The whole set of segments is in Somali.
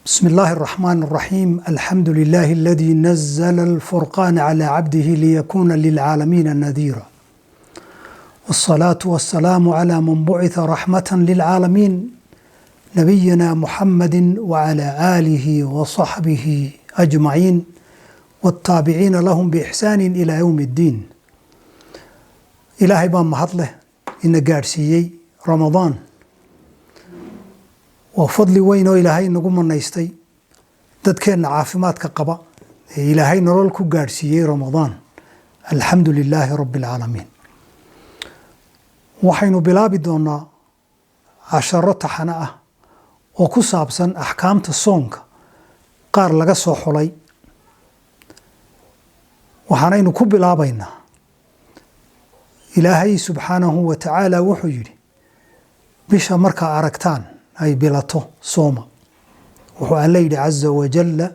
بسم الله الرحمن الرحيم، الحمد لله الذي نزل الفرقان على عبده ليكون للعالمين نذيرا، والصلاة والسلام على من بعث رحمة للعالمين، نبينا محمد وعلى آله وصحبه أجمعين والتابعين لهم بإحسان إلى يوم الدين. Ilaahay baa mahad leh ina gaadhsiiyey Ramadaan. Waa fadli weyn oo Ilaahay nagu manaystay dadkeenna caafimaadka qaba ee Ilaahay nolol ku gaadhsiiyey Ramadaan. Alxamdu lilaahi rabbi alcaalamiin. Waxaynu bilaabi doonaa casharo taxane ah oo ku saabsan axkaamta soonka qaar laga soo xulay. Waxaanaynu ku bilaabaynaa Ilaahay subxaanahu wa tacaala wuxuu yidhi: bisha markaa aragtaan ay bilato, sooma. Wuxuu Alla yidhi caza wajalla: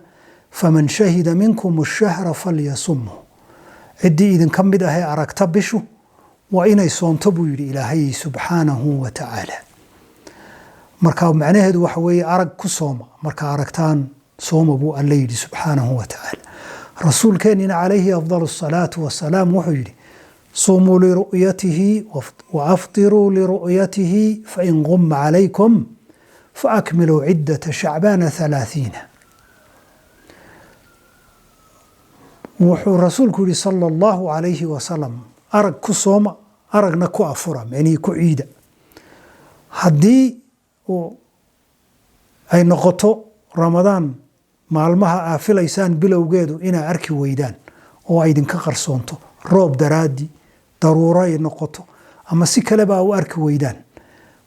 faman shahida minkum ashahra falyasumhu. Ciddii idinka mid ahee aragta bishu waa inay soonto, buu yidhi Ilaahay subxaanahu wa tacaala. Marka macnaheedu waxa weeye arag ku sooma. Markaa aragtaan sooma, buu Alla yidhi subxaanahu wa tacaala. Rasuulkeennina calayhi afdal asalaatu wasalaam wuxuu yidhi: sumuu liru'yatihi waaftiruu liru'yatihi, fain guma calaykum faakmiluu ciddata shacbaana 30. Wuxuu rasuulku yihi sala allahu calayhi wasalam: arag ku sooma, aragna ku afura, micnihii ku ciida. Haddii ay noqoto Ramadaan maalmaha aa filaysaan bilowgeedu inaa arki weydaan oo ay idinka qarsoonto, roob daraaddi, daruuro ay noqoto, ama si kaleba u arki weydaan,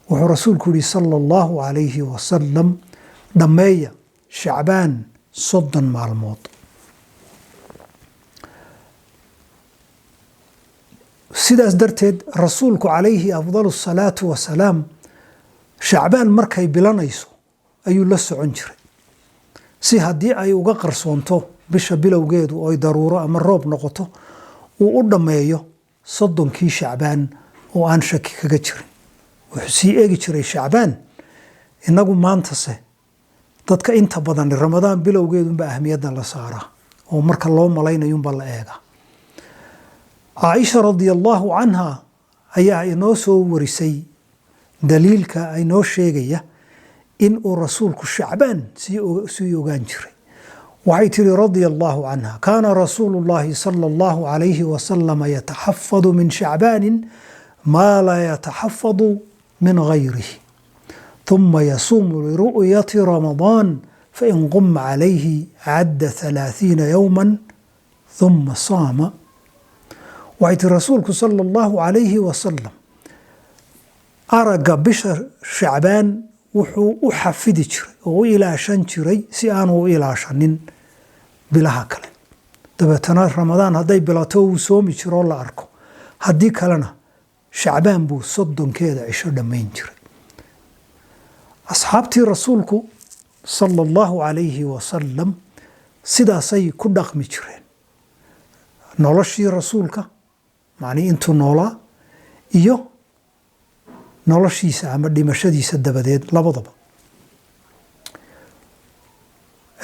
wuxuu rasuulku yihi sala allahu calayhi wasalam: dhammeeya Shacbaan 30 maalmood. Sidaas darteed rasuulku calayhi afdal asalaatu wasalaam Shacbaan markay bilanayso ayuu la socon jiray, si haddii ay uga qarsoonto bisha bilowgeedu oy daruuro ama roob noqoto, uu u dhammeeyo 30kii Shacbaan oo aan shaki kaga jirin. Wuxuu sii eegi jiray Shacbaan. Inagu maantase dadka inta badan Ramadaan bilowgeedunbaa ahmiyadda la saaraa, oo marka loo malaynayunbaa la eegaa. Caaisha radia allahu canha ayaa inoo soo warisay daliilka inoo sheegaya in uu rasuulku Shacbaan sii ogaan jiray. Waxay tiri radia allahu canha: kaana rasuulu llahi sala allahu calayhi wasalama yataxafadu min shacbaanin maa laa yataxafadu min gayrihi, ثuma yasuumu liru'yati ramadaan, fain quma calayhi cadda 30 yowma ثuma saama. Waxay tiri rasuulku sala allahu calayhi wasalam aragga bisha Shacbaan wuxuu u xafidi jiray oo u ilaashan jiray si aanu u ilaashanin bilaha kale. Dabeetana Ramadaan hadday bilato wuu soomi jiroo la arko, haddii kalena Shacbaan buu 30keeda cisho dhammayn jiray. Asxaabtii rasuulku sala allahu calayhi wasalam sidaasay ku dhaqmi jireen noloshii rasuulka, macnii intuu noolaa iyo noloshiisa ama dhimashadiisa dabadeed labadaba.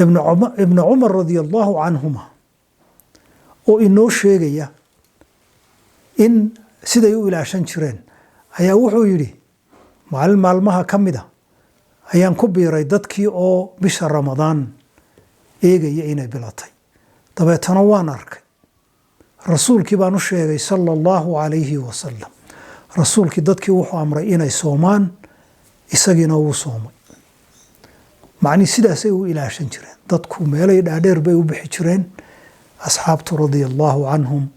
Ibnu Cumar radia allahu canhuma oo inoo sheegaya in siday u ilaashan jireen ayaa wuxuu yidhi: maalin maalmaha ka mida ayaan ku biiray dadkii oo bisha Ramadaan eegaya inay bilatay. Dabeetana waan arkay. Rasuulkii baan u sheegay sala allahu calayhi wasalam. Rasuulkii dadkii wuxuu amray inay soomaan, isagiina wuu soomay. Macnii sidaasay u ilaashan jireen dadku, meelay dhaadheer bay u bixi jireen asxaabtu radia allahu canhum.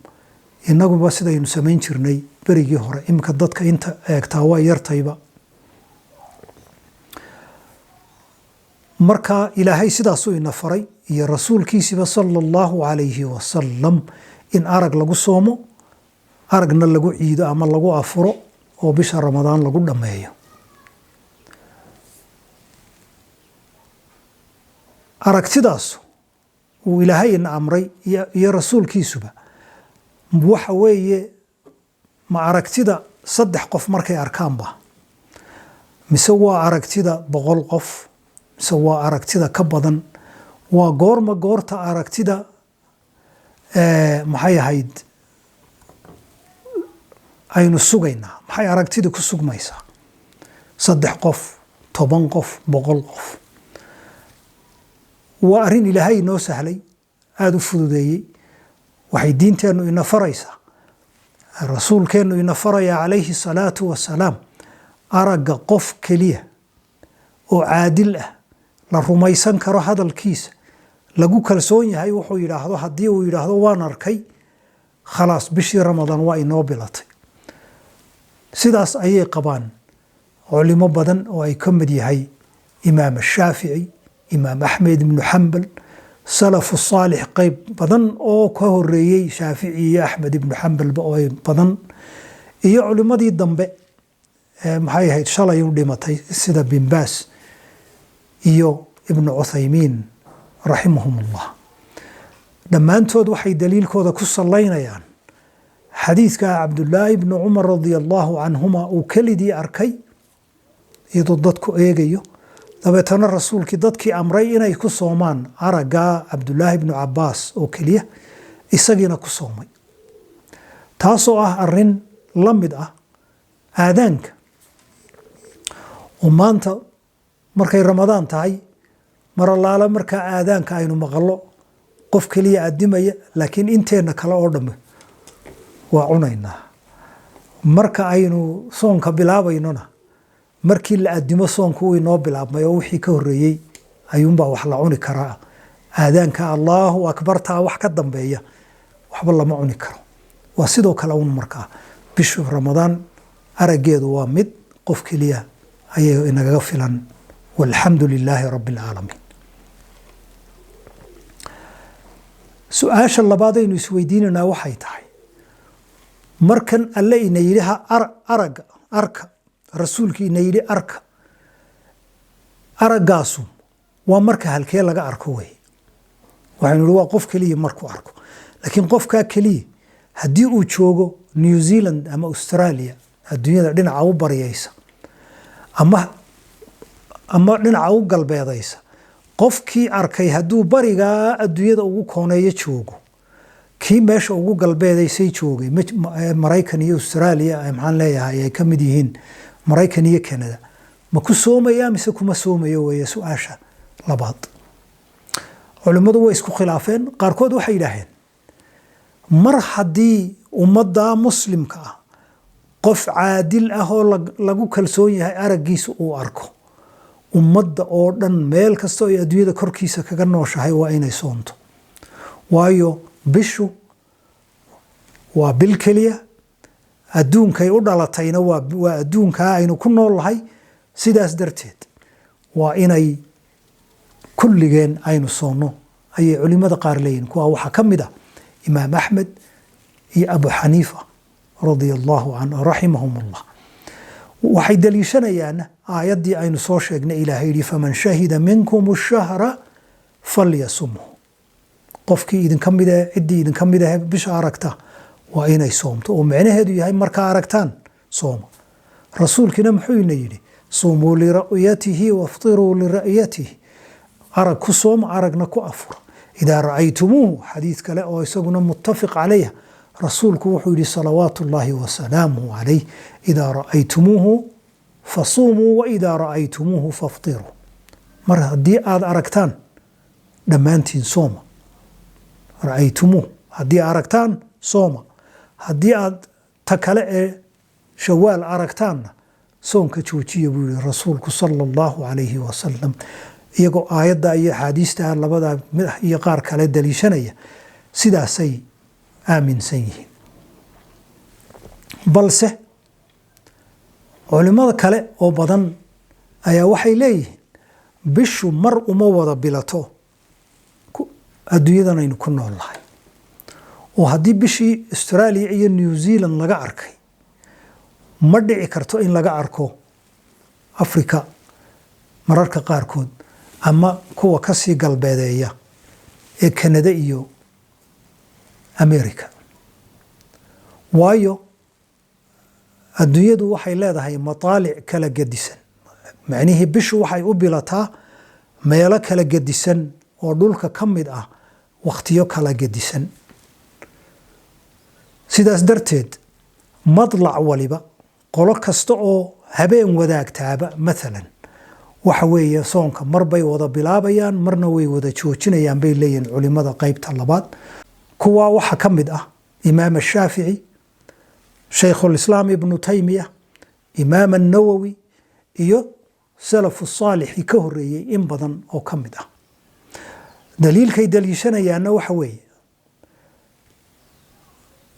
Inaguba sidaynu samayn jirnay berigii hore, iminka dadka inta eegtaa waa yartayba. Marka Ilaahay sidaasuu ina faray iyo rasuulkiisiba sala allahu calayhi wasalam in arag lagu soomo, aragna lagu ciido ama lagu afuro, oo bisha Ramadaan lagu dhammeeyo. Aragtidaas uu Ilaahay ina amray iyo rasuulkiisuba waxa weeye: ma aragtida 3 qof markay arkaanba, mise waa aragtida 100 qof, Mise waa aragtida ka badan? Waa goorma goorta aragtida, maxay ahayd, aynu sugaynaa? Maxay aragtida ku sugmaysaa? 3 qof, 10 qof, 100 qof? Waa arrin Ilaahay inoo sahlay, aada u fududeeyey. Waxay diinteennu ina faraysaa, rasuulkeennu ina farayaa calayhi salaatu wasalaam, aragga qof keliya oo caadil ah, la rumaysan karo hadalkiisa, lagu kalsoon yahay wuxuu yidhaahdo, haddii uu yidhaahdo waan arkay, khalaas, bishii Ramadaan waa inoo bilatay. Sidaas ayay qabaan culimo badan oo ay ka mid yahay Imaam Shaafici, Imaam Axmed ibnu Xambal, salafu saalix qayb badan oo ka horeeyey Shaafici iyo Axmed ibnu Xambalba oo badan, iyo culimadii dambe, maxay ahayd, shalay u dhimatay, sida Bin Baas iyo Ibnu Cuthaymiin raximahum Allah. Dhammaantood waxay daliilkooda ku salaynayaan xadiidka Cabdullaahi ibnu Cumar radia allahu canhuma uu kelidii arkay iyadoo dadku eegayo, dabeetana rasuulkii dadkii amray inay ku soomaan araggaa Cabdullaahi ibnu Cabaas oo keliya, isagiina ku soomay, taasoo ah arrin la mid ah aadaanka oo maanta markay Ramadaan tahay, mar allaala markaa aadaanka aynu maqallo, qof keliya addimaya, laakiin inteenna kale oo dhamme waa cunaynaa. Marka aynu soonka bilaabaynona, markii la addimo soonku uu inoo bilaabmay, oo wixii ka horreeyey ayuunbaa wax la cuni karaa. Aadaanka Allahu akbartaa wax ka dambeeya waxba lama cuni karo. Waa sidoo kale un markaa bishu Ramadaan araggeedu waa mid qof keliya ayay inagaga filan. Walxamdu lilaahi rabbi alcaalamiin. Su-aasha labaad aynu isweydiinaynaa waxay tahay, markan Alle ina yidhi ha aragga arka, rasuulkii ina yidhi arka, araggaasu waa marka halkee laga arko wey? Waxaynu ihi waa qof keliya markuu arko, laakiin qofkaa keliya haddii uu joogo New Zealand ama Australia, adduunyada dhinaca u baryaysa ama dhinaca u galbeedaysa, qofkii arkay hadduu barigaa adduunyada ugu kooneeyo joogo, kii meesha ugu galbeedaysay joogay, Maraykan iyo Australia, maxaan leeyahay, ay ka mid yihiin Maraykan iyo Canada, ma ku soomaya mise kuma soomayo weeye su-aasha labaad. Culimmadu way isku khilaafeen. Qaarkood waxay yidhaaheen mar haddii ummadda muslimka ah qof caadil ah oo lagu kalsoon yahay araggiisa uu arko, ummadda oo dhan meel kasta ay adduunyada korkiisa kaga nooshahay waa inay soonto, waayo bishu waa bil keliya, adduunkay u dhalatayna waa adduunkaa aynu ku nool nahay. Sidaas darteed waa inay kulligeen aynu soonno, ayay culimada qaar leeyihin. Kuwa waxaa ka mid ah Imaam Axmed iyo Abu Xaniifa radia allahu canhu raximahum Allah. Waxay daliishanayaan aayaddii aynu soo sheegnay. Ilaahay yidhi: "Faman shahida minkum ashahra falyasumhu." Qofkii idinka mid eh, ciddii idinka mid ah bisha aragta waa inay soomto, oo micnaheedu yahay markaa aragtaan sooma. Rasuulkiina muxuu ina yidhi? "Suumuu lira'yatihi waftiruu lira'yatihi." Arag ku sooma, aragna ku afura. "Idaa ra'aytumuuhu." Xadiid kale oo isaguna muttafiq calayh, rasuulku wuxuu yidhi salawaatu ullaahi wasalaamuhu calayh: "Idaa ra'aytumuuhu fasuumuu wa idaa ra'aytumuuhu faftiruu." Mar haddii aad aragtaan dhammaantiin sooma. Ra'aytumuuh, haddii aragtaan sooma, haddii aad ta kale ee Shawaal aragtaanna soonka joojiya, buu yihi rasuulku sala allahu calayhi wasalam. Iyagoo aayadda iyo axaadiista labada mid ah iyo qaar kale daliishanaya, sidaasay aaminsan yihiin. Balse culimada kale oo badan ayaa waxay leeyihiin bishu mar uma wada bilato adduunyadan aynu ku nool nahay, oo haddii bishii Australia iyo New Zealand laga arkay, ma dhici karto in laga arko Africa mararka qaarkood ama kuwa kasii galbeedeeya ee Kanada iyo America, waayo adduunyadu waxay leedahay mataalic kala gedisan. Macnihii bishu waxay u bilataa Meelo kala gedisan oo dhulka ka mid ah wakhtiyo kala gedisan. Sidaas darteed, madlac waliba, qolo kasta oo habeen wadaagtaaba maalan, waxa weeye soonka mar bay wada bilaabayaan, marna way wada joojinayaan, bay leeyihin culimada qeybta labaad. Kuwaa waxaa ka mid ah Imaam Ashaafici, Shaykhulislaam Ibnu Taymiya, Imaam Annawowi iyo salafu saalixii ka horeeyey in badan oo ka mid ah. Daliilkay daliishanayaanna waxa weeye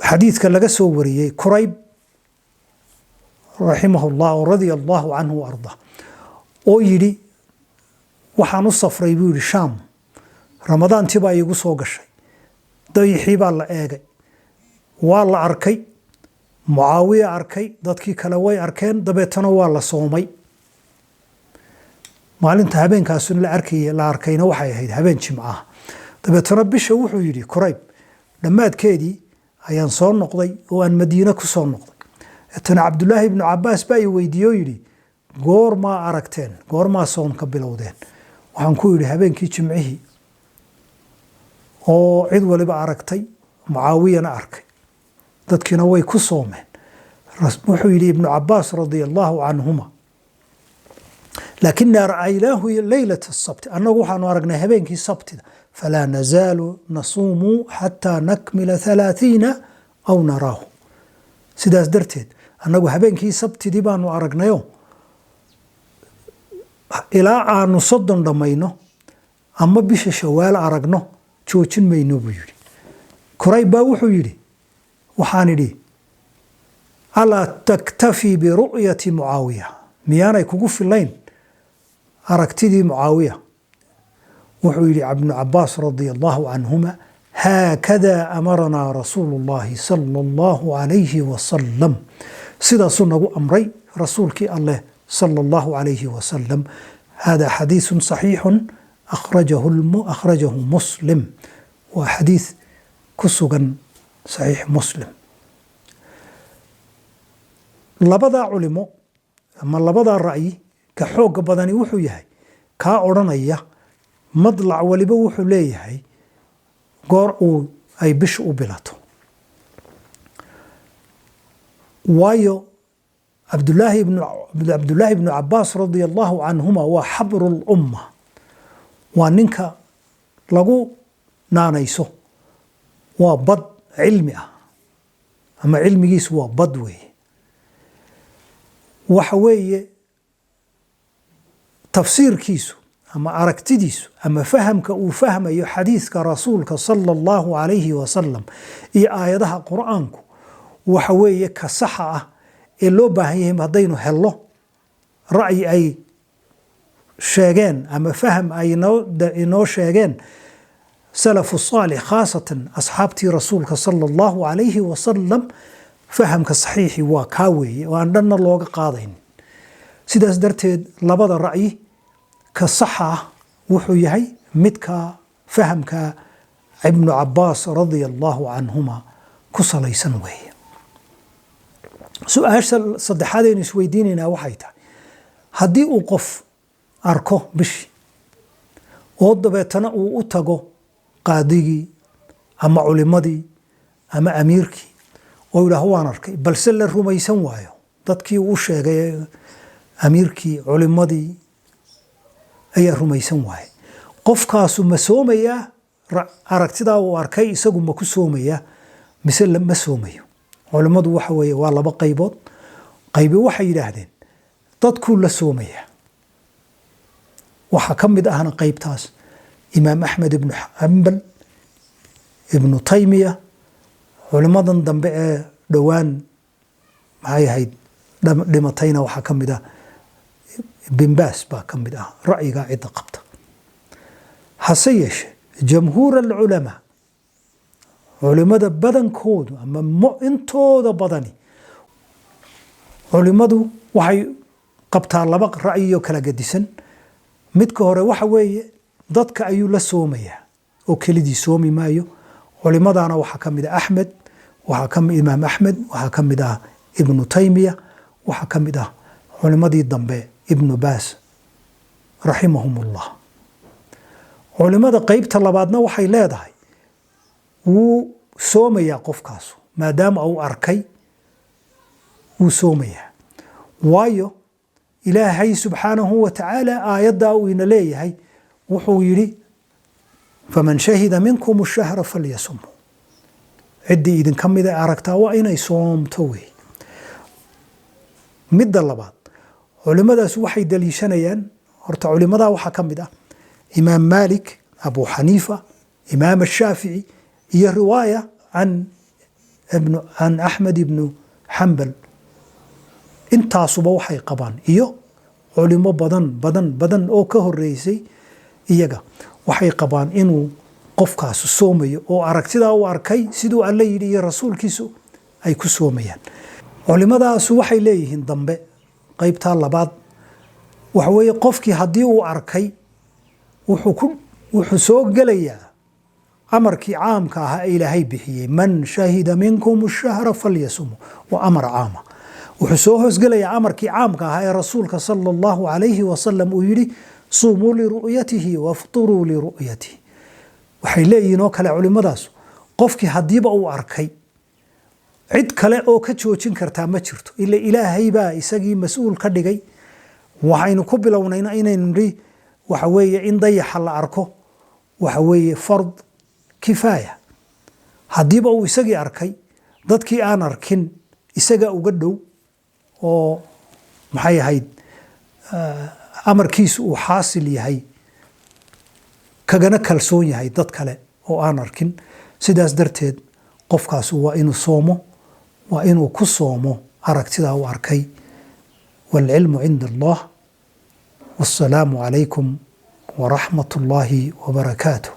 xadiidka laga soo wariyey Kurayb raximahu llah oo radia Allahu canhu wa ardaa, oo yidhi: "Waxaan u safray," buu yidhi, "Shaam. Ramadaantii baa iigu soo gashay. Dayixii baa la eegay, waa la arkay, Mucaawiya arkay, dadkii kale way arkeen, dabeetana waa la soomay. Maalinta habeenkaasun la arkay, la arkayna waxay ahayd habeen Jimcaha. Dabeetana bisha," wuxuu yidhi Kurayb, "dhammaadkeedii ayaan soo noqday oo aan Madiine ku soo noqday. Deetana Cabdulaahi Ibnu Cabaas baa i weydiiye oo yidhi: 'Goormaa aragteen? Goormaa soonka bilowdeen?' Waxaan ku yidhi: 'Habeenkii Jimcihii oo cid waliba aragtay, Mucaawiyana arkay, dadkiina way ku soomeen.' Wuxuu yidhi Ibnu Cabaas radia Allahu canhuma: 'Laakinaa ra'aynaahu leylata sabti, annagu waxaanu aragnay habeenkii Sabtida, falaa nazaalu nasuumu xataa nakmila 30 aw naraahu. Sidaas darteed annagu habeenkii Sabtidii baanu aragnayo, ilaa aanu 30 dhammayno ama bisha Shawaal aragno joojin mayno,' buu yidhi. Kurayb baa wuxuu yidhi: 'Waxaan idhi: Alaa taktafii biru'yati Mucaawiya? Miyaanay kugu filayn aragtidii Mucaawiya?' Wuxuu yidhi Ibnu Cabaas radia Allahu canhuma: 'Haakada amaranaa Rasuulu Llahi sala Allahu calayhi wasalam, sidaasuu nagu amray rasuulkii Alleh sala Allahu calayhi wasalam.' Hada xadiisun saxiixun akhrajahu Muslim." Waa xadiis ku sugan Saxiix Muslim. Labadaa culimo ama labadaa ra'yi, ka xoogga badani wuxuu yahay kaa odhanaya madlac waliba wuxuu leeyahay goor uu ay bishu u bilato, waayo Cabdulaahi Ibnu Cabaas radia Allahu canhuma waa xabru lumma, waa ninka lagu naanayso, waa bad cilmi ah ama cilmigiisu waa bad weeye. Waxa weeye tafsiirkiisu ama aragtidiisu ama fahamka uu fahmayo xadiiska rasuulka sala Allahu calayhi wasalam iyo aayadaha Qur'aanku waxa weeye ka saxa ah ee loo baahan yahay. Haddaynu hello ra'yi ay sheegeen ama faham ay inoo sheegeen salafu saalix, khaasatan asxaabtii rasuulka sala Allahu calayhi wasalam, fahamka saxiixi waa kaa weeye oo aan dhanna looga qaadayn. Sidaas darteed labada ra'yi ka saxa ah wuxuu yahay midka fahamka Ibnu Cabaas radia Allahu canhuma ku salaysan weeye. Su-aasha saddexaad aynu isweydiinaynaa waxay tahay: haddii uu qof arko bishii oo dabeetana uu u tago qaadigii ama culimadii ama amiirkii oo yidhaaho waan arkay, balse la rumaysan waayo dadkii uu sheegay, amiirkii, culimadii ayaa rumaysan waaye, qofkaasu ma soomayaa? Aragtidaa uu arkay isagu ma ku soomayaa mise ma soomayo? Culimmadu waxa weeye waa laba qaybood. Qaybi waxay yidhaahdeen dadkuu la soomayaa. Waxaa ka mid ahna qaybtaas Imaam Axmed Ibnu Xambal, Ibnu Taymiya, culimmadan dambe ee dhowaan maxay ahayd dhimatayna waxaa ka mid ah Binbaas baa ka mid ah ra'yigaa cidda qabta. Hase yeeshe jamhuur alculamaa, culimada badankoodu ama intooda badani, culimadu waxay qabtaa laba ra'yioo kala gedisan. Midka hore waxa weeye dadka ayuu la soomayaa oo kelidii soomi maayo. Culimadaana waxaa ka mid ah Axmed, waxaa ka Imaam Axmed, waxaa ka mid ah Ibnu Taymiya, waxaa ka mid ah culimadii dambe Ibnu Baas raximahum Ullah. Culimada qeybta labaadna waxay leedahay wuu soomayaa qofkaasu, maadaama uu arkay wuu soomayaa, waayo Ilaahay subxaanahu wa tacaala aayaddaa uu ina leeyahay wuxuu yidhi: "Faman shahida minkum ashahra falyasumhu." Ciddii idinka mida aragtaa waa inay soomto wey. Midda labaad, culimadaas waxay daliishanayaan, horta culimadaa waxaa ka mid ah Imaam Maalik, Abu Xaniifa, Imaam Ashaafici iyo riwaaya can Axmed ibnu Xambal. Intaasuba waxay qabaan, iyo culimo badan badan badan oo ka horeysay iyaga, waxay qabaan inuu qofkaasu soomayo oo aragtidaa u arkay siduu Alle yidhi iyo rasuulkiisu ay ku soomayaan. Culimadaasu waxay leeyihiin dambe, qaybtaa labaad, waxa weeye qofkii haddii uu arkay wuxuu soo gelayaa amarkii caamka ahaa ee Ilaahay bixiyey: "Man shahida minkum ashahra falyasumhu." Waa amar caama. Wuxuu soo hoosgelayaa amarkii caamka ahaa ee rasuulka sala Allahu calayhi wasalam uu yidhi: "Suumuu liru'yatihi wafturuu liru'yatihi." Waxay leeyihiin oo kale culimmadaas, qofkii haddiiba uu arkay, cid kale oo ka joojin kartaa ma jirto, ila Ilaahay baa isagii mas-uul ka dhigay. Waxaynu ku bilownayna inaynu nidhi waxa weeye in dayaxa la arko waxa weeye fard kifaaya. Haddiiba uu isagii arkay, dadkii aan arkin isagaa uga dhow oo maxay ahayd amarkiisu uu xaasil yahay, kagana kalsoon yahay dad kale oo aan arkin. Sidaas darteed qofkaasu waa inuu soomo, waa inuu ku soomo aragtidaa u arkay. Waalcilmu cinda Allah. Wassalaamu calaykum waraxmat Ullaahi wabarakaatuh.